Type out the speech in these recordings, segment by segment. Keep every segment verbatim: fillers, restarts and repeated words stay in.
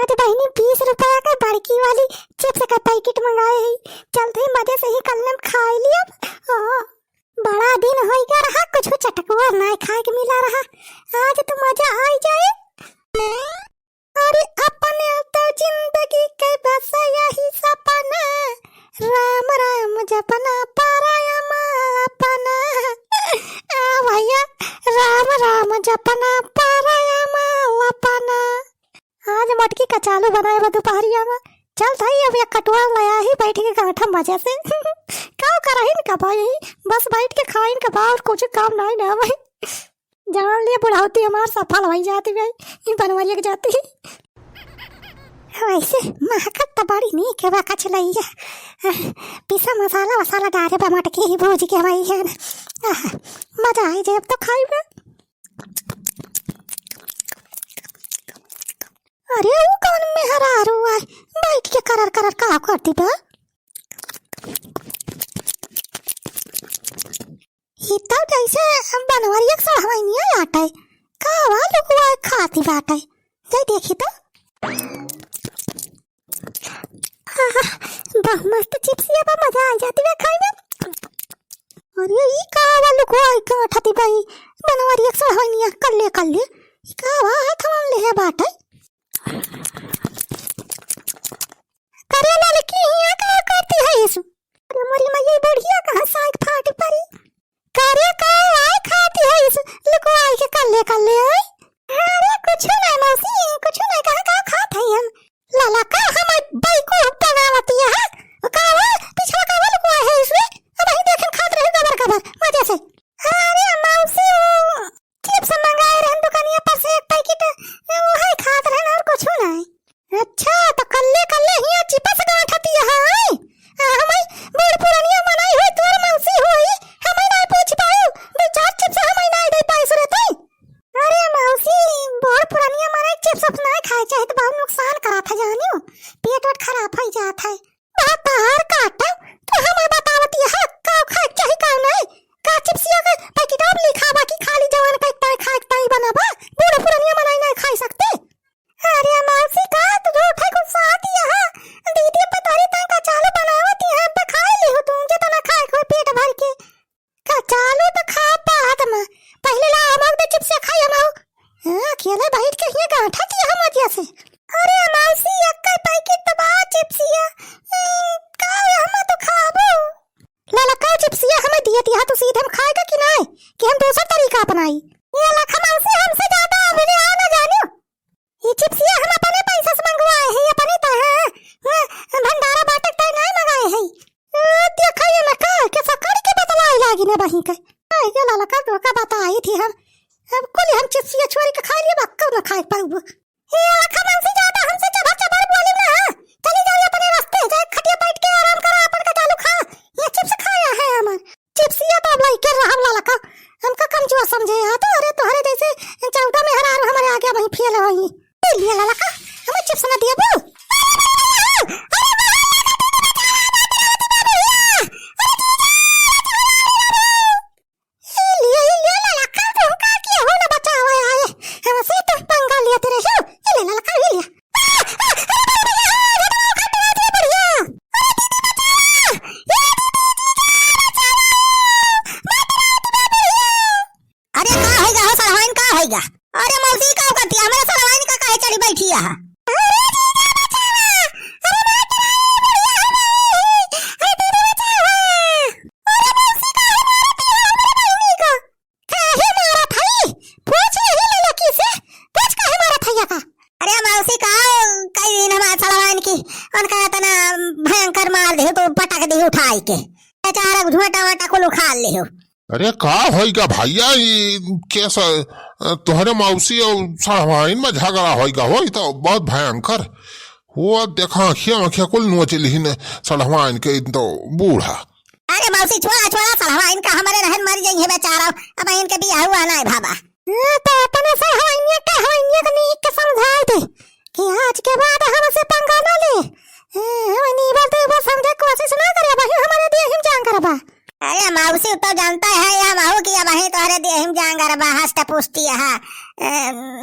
तो बहिनी, बीस रुपया के बड़की वाली चिप्स के पैकेट मंगाए हई, चलत ही मजे से ही कल्ले में खाई लियब। ओ, बड़ा दिन होइगा रहा, कुछ चटकवा नाय खाए के मिला रहा, आज तो मजा आई जाए। अरे अपने तो जिंदगी के बस यही सपना, राम राम जपना पराया माँ अपना। आ भैया, राम राम जपना पराया माँ अपना। आज मटकी कचालू बनाए बा दुपहरिया में। चलत हई अब एक कटुआ लया ही, बैठ के गांठा मजे से। का करहिन का भाई, बस बैठ के खाइन का बा, और कुछ काम नाई ना भाई। जान लिए बुढ़ौती हमार सफल होई जाती भाई, ई बनवरिया के जाती। वैसे महकत त बड़ी नीक बा कचलैया। पिसा मसाला वसाला डारे बा मटकी ही भूज के भाई है ना। आहा, मजा आई जाए अब तो खाई में। अरे वो कौन मेहरारू है, बैठ के करर करर का करती बा? ई तो जैसे बनवरिया के सड़वैनिया आटे, का वा लुकुआ खाती बाटे। जय देखी तो। आहा, बहुत मस्त चिप्सिया बा, मजा आ जाती बा खाए में। अरे ई का वा लुकुआ खाती बाई, बनवरिया के सड़वैनिया कल्ले कल्ले। ई का वा हाथ में ले बाटे। करे ललकी हिया का करती है ईसु? अरे मोरी मैया, बुढ़िया कहाँ साग फाट परी। करे का आय खाती है ईसु? लुकवाई के कल्ले कल्ले आय। अरे कुछ नहीं मौसी, कुछ नहीं, कहाँ का खात है हम? लाला का हम बैकूफ बनावती है। का वो पिछला का वो लुकवा है ईसु? अब ही देखन खात रहे गबर गबर मजे से। अरे मौसी, वो चिप्स मंगाए रहन दुकानिया पर से एक पैकेट, वो है खात रहन और कुछ नहीं। अच्छा, तो कल्ले कल्ले हिया चिप्स गांठती है। आ, हमई बूढ़ पुरनिया मनई होई, तोर मौसी होई, हमई नाई पूछ पाऊ, दो चार चिप्स हमई नाई दे पाई सुरे तई। अरे मौसी, बूढ़ पुरनिया मनई चिप्स उप्स नाई खाए चाहे तो बहुत नुकसान करत है जानियो, पेट वेट खराब होई जात है। बात तहार काटा, तू हमें बतावती है का खाए चाही का नहीं? का चिप्सिया के पैकेटवा में लिखा बा कि खाली जवान का इतना खाए के ताई बना बा, बूढ़ पुरनिया मनई नहीं खाई सकते? अरे मौसी का तू झूठे गुस्साती है? दीदी पतोरी ताई कचालू बनावती है, अब खाए ली हो तू जितना खाए को पेट भर के। कचालू तो खा पात में, पहले ला हम दे चिप्सिया खाई हम। हाँ, अकेले बैठ के हिया गांठा दिया हम मजिया से। अरे मौसी, एक्के पैकेट तो बा चिप्सिया। ए, का हम तो खाबो। लाला का चिप्सिया हमें दिया दिया तो सीधे हम खाएगा कि नहीं, कि हम दूसरा तरीका अपनाई? ये लखा मौसी हमसे ज्यादा अबले आ ना जानियो। ये चिप्सिया हम अपने पैसा से मंगवाए हैं, अपने तो है, हाँ, भंडारा बांटे तो नहीं मंगाए हैं। ए, देखा ये मैं का के सकड़ के बतलाई लागी ना बही के। आ, ये लाला का धोखा बताई थी हम। अब कुल हम चिप्सिया छोरी के खा लिए, बक्का ना खाए पाऊ। ए, लखा मौसी ज्यादा हमसे चबर चबर बोली ना, हाँ? चली जाओ अपने रास्ते, जाए खटिया बैठ के आराम करो, अपन का चालू खा। ये चिप्स खाया है हमार। चिप्सिया तो अब लइके रहब लाला का, हमका कमजोर समझे है तो, अरे तोहरे जैसे चौदह मेहरारू हमारे आगे वहीं फेल होई। ले लिया लाला का, हमें चिप्स ना दिया बू। ए लिया, ए लिया लाला का, तू का किया हो ना बचावे आए, हमसे तो पंगा लिया तेरे हो। ए ले लाला का, ए लिया। अरे का होइगा हो सड़वाइन, का होइगा? अरे मौसी का करती, हमरे सड़वाइन का काहे चढ़ी बैठी है? अरे जीजा बचावा, अरे मार के मारी बुढ़िया हो गई, अरे दीदी बचावा, अरे मौसी का है मारत है हमरे बहिनी का। काहे मारत हई? पूछ नहीं ललकी से, पूछ काहे मारत हई का? अरे मौसी का, कई दिन हमार सड़वाइन की, उनका इतना भयंकर मार दे तो पटक दे उठाई के, बेचारा झोंटा वोटा कुल उखाड़ ले हो। अरे का होइगा भैया, ई केस, अ, तोहरे मौसी और सड़वाइन में झगड़ा होइगा हो, ई तो बहुत भयंकर। वो देखा आँखिया आँखिया कुल नोच लिहिन सड़वाइन के, ई तो बूढ़ा। अरे मौसी छोड़ा छोड़ा, सड़वाइन का हमरे रहन मर जाई है बेचारा, अब इनके बियाह हुआ नहीं भाबा। ए, तो अपने सड़वाइनिया के हवाइनिया के नीक के समझाई दे कि आज के बाद हमसे पंगा ना ले। ए, हवाइनी बात एक बार समझे कोशिश ना करे, वही हमारे दिया हिम जान करबा। अरे मौसी, तू तो जानता है या महू की अब वहीं तोहरे देहिम जांगर बा, हष्ट पुष्टि है। ए,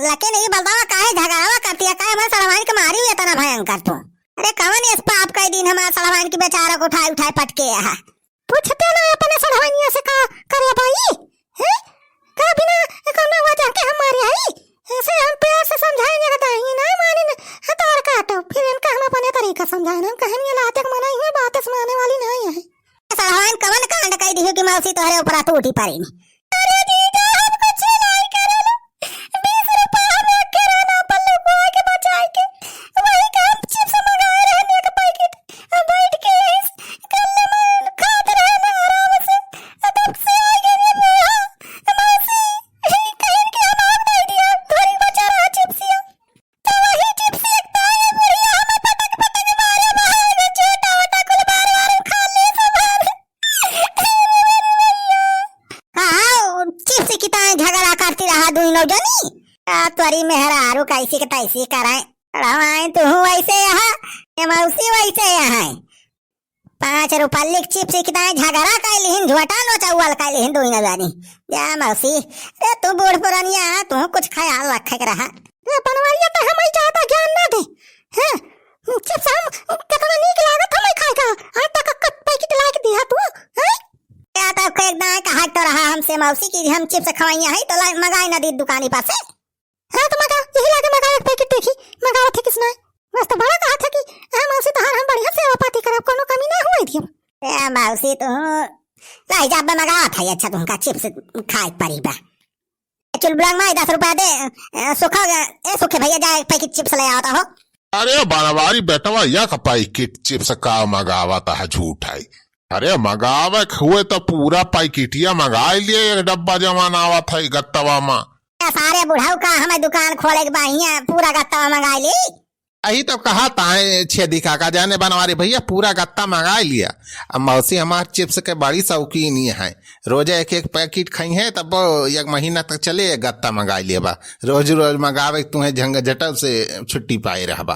लेकिन ई बतावा, काहे झगड़ावा करती है, काहे हमारे सड़वाइन के मारी हुई इतना भयंकर तू? अरे, कवन इस पाप का दिन हमारे सड़वाइन की बेचारा को उठाए, उठाए पटके है? पूछते ना अपने सड़वाइनिया से का करे भाई, हैं? का बिना कौनो वजह के हम मारे हई? ऐसे हम प्यार से समझाएंगे, बताएंगे, ना माने ना, हथौड़ काटो, फिर इनका हम अपने तरीका समझाएं। हम कहनी लाते के मना ही है, बातें सुनाने वाली नहीं है। सड़वाइन कवन कांड कई दियो कि मौसी तोहरे ऊपर टूटी पड़ी? अरे जीजा, हम कुछ नहीं करेला। बीस रुपया में किराना पर लुकवा के बचाए के, वही के हम चिप्स मंगाए रहने एक पैकेट। अब बैठ के इस गल्ले में खात रहने आराम से। अब से आ गए रे बुढ़ा, मौसी, कहीं के हम आग नहीं दिया, थोड़ी बचा रहा चिप्सिया। तो वही चिप्स एक ताई बुढ़िया हमें पटक पटक मारे, बाहर के छोटा वोटा कुल बार बार खा ले सब। हाँ, चिप्स की ताई झगड़ा करती रहा दोनों जनी। आ, त्वरी मेहरारू कैसी के तैसी कराए। रवाए तू वैसे यहाँ, ये मौसी वैसे यहाँ है। पाँच रुपल्ली के चिप्स की ताई झगड़ा कर लिहिन, झोटा नोचौवल कर लिहिन दोनों जनी। जा मौसी, रे तू बूढ़ पुरनिया, तू कुछ ख्याल रखे के रहा। रे बनवारिया तो हमें ज्यादा ज्ञान ना दे। हैं? चिप्स हम कितना नीक लागत हमें खाए का। आज तक कत पैकेट लाके दिया तू, हैं? या तो एक दाएं कहा तो रहा हमसे मौसी कि हम चिप्स खवाइया है तो ला मंगाए ना दी दुकानी पर से। हाँ, तो मगा, यही लागे मगा एक पैकेट देखी, मगावत है किस नाय। बस तो बड़ा कहा था कि हाँ मौसी, तोहार हम बढ़िया सेवा पाती करब, कोनो कमी ना हुए दियो। ए मौसी, तू लाई जा, अब मगावत है, अच्छा तुमका चिप्स खाए परी बा। ए चुलबुलांग माई, दस रुपया दे, ए, सुखा, ए सुखे भैया, जा एक पैकेट चिप्स ले आवता हो। अरे बनवारी बेटवा, एक पैकेट चिप्स का मगावत है, झूठ है। अरे मगावे के हुए तो पूरा पैकेटिया मगाई लिए, एक डब्बा जवान आवत है गत्तवा मा। ए सारे बुढ़ऊ का हमें दुकान खोले के बा, हियां पूरा गत्ता मंगा ली। अही तो कहा ताए छेदी काका, जाने बनवारी भैया पूरा गत्ता मंगा लिया। अब मौसी हमार चिप्स के बड़ी शौकीन ही है, रोजे एक एक पैकेट खाई है, तब एक महीना तक चले, एक गत्ता मंगा लिया बा। रोज रोज मंगावे के तुम्हें झंझटल से छुट्टी पाए रहबा।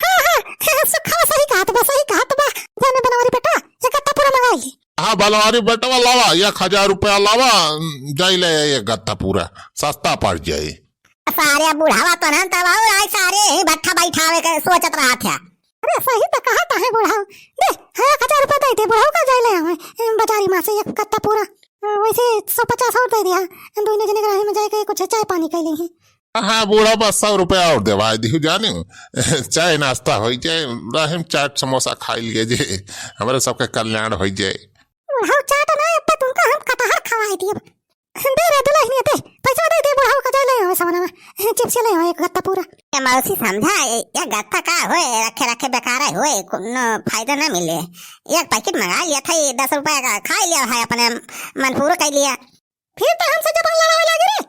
हाँ, हाँ, हाँ, सुखवा सही कहत बा, सही कहत बा। जाने बनवारी बेटा, एक गत्ता पूरा मंगा ली। हाँ, बनवारी बेटवा लावा, एक हजार रुपया लावा, जाई ले एक गत्ता पूरा, सस्ता पड़ जाई। सारे बुढ़ावा तो ना तब और आई सारे ही भट्ठा बैठावे के सोचत रहा था। अरे सही तो कहा था है बुढ़ाऊ, दे, है एक हजार रुपया दे दे बुढ़ाऊ का जाई ले आवे, ए, बाजारी मा से एक गत्ता पूरा, अ, वैसे सौ पचास और दे दिया, दोनों जने के राही में जाए के कुछ चाय पानी कर ली है। हाँ, बूढ़ा बस सौ रुपया और देवाई दिहु जाने। चाय नाश्ता होई जाए, राहिम चाट समोसा खाई लिए जे, हमरे सबके कल्याण होई जाए। बुढ़ऊ चाट ना, अब तुमका हम कटहर खवाई दियब। दे रे दुलहिनिया, दे, पैसा दे दे, बुढ़ऊ का जाए ले आवे सामान में, चिप्स ले आवे एक गत्ता पूरा। ए मौसी समझा, ए, एक गत्ता का होए, रखे रखे बेकार होए, कोनो फायदा ना मिले। एक पैकेट मंगा लिया था, ये दस रुपया का खा लिया है, अपने मन पूरा कर लिया। फिर तो हमसे जबान लड़ावे लागे रे।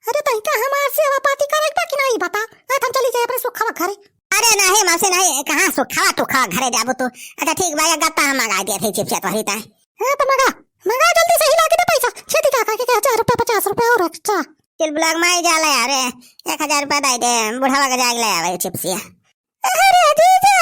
अरे तनिका हमार सेवा पाती करे बा कि नाही बता। आज हम चली जाए अपने सुखवा घरे। अरे नाही मौसी नाही, कहाँ सुखवा टुखवा घरे जाबू तू। अच्छा ठीक बा, एक गत्ता हम मंगा दिया थे चिप्स तोहरी ताए। हाँ तो मंगा, मंगा जल्दी से हिला के दे पैसा। छेदी काका के हजार रुपया, पचास रुपया और एक्स्ट्रा। चल ब्लॉक में ही जा ले यार, एक हजार रुपया दे दे, बुढ़ावा के जाए ले आवे चिप्सिया। अरे जीजा,